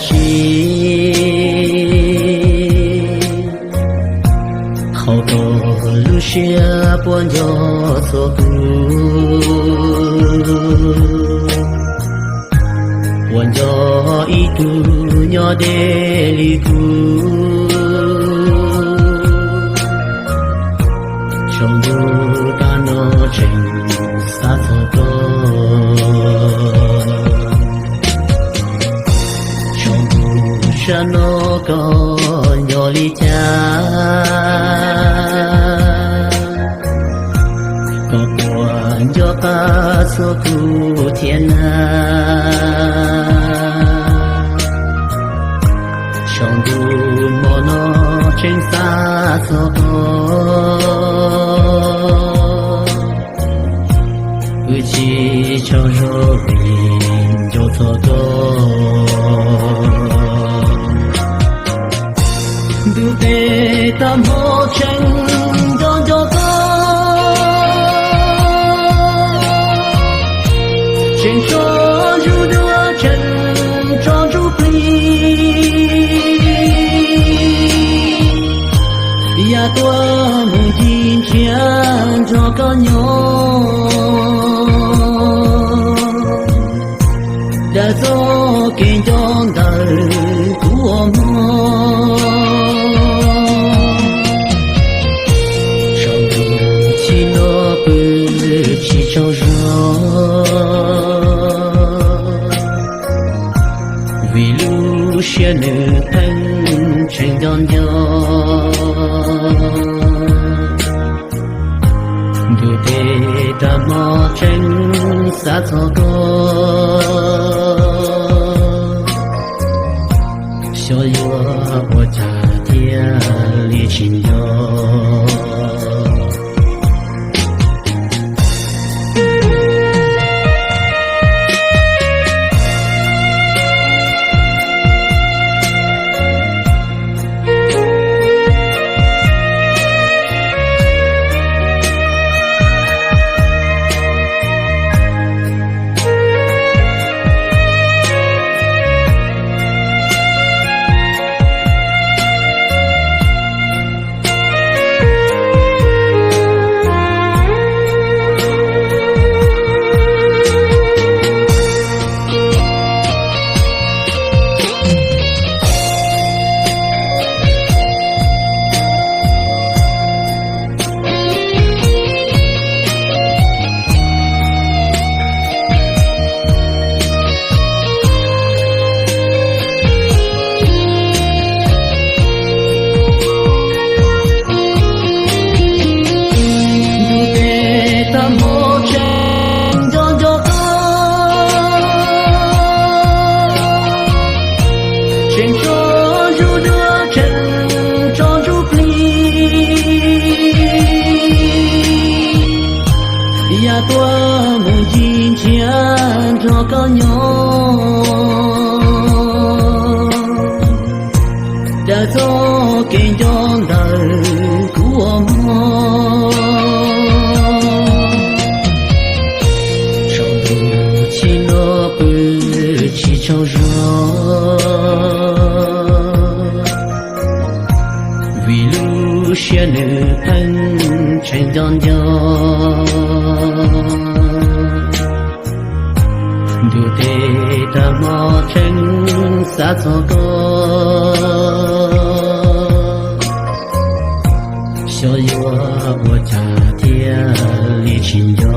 tsi, qhov koj lub siab puas nco txog kuv, puas nco ib tug nyob deb li kuv. Tsaus ntuj tag no tseem xav txog koj. Tsaus ntuj sab no koj nyob li cas? Koj puas nco qab txog kuv thiab na? Tsaus ntuj hmo no tseem xav txog koj. Wb tsis tsaug zog vim nco txog koj. Ntuj tes tag hmo tseem nco nco koj, tseem tso ntsuj duav tseem tso ntsuj plig, yam tuaj mus ncig nrhiav nrog koj nyob. Daws txoj kev nco ntawm kuv ua mog. Tsaus ntuj chim no pw tsis tsaug zog, vim lub siab nws pheej tseem nco nco. Ntuj tes tag hmo tseem xav txog koj, xyov yuav ua cas thiaj li tsis nco. Ntuj tes tag hmo tseem nco nco koj, tseem tso ntsuj duav tseem tso ntsuj plig, yam tuaj mus ncig nrhiav nrog koj nyob. Daws txoj kev nco ntawm kuv ua mog. Tsaus ntuj chim no pw tsis tsaug zog, vim lub siab nws pheej tseem nco nco. Ntuj tes tag hmo tseem xav txog koj, xyov yuav ua cas thiaj li tsis nco.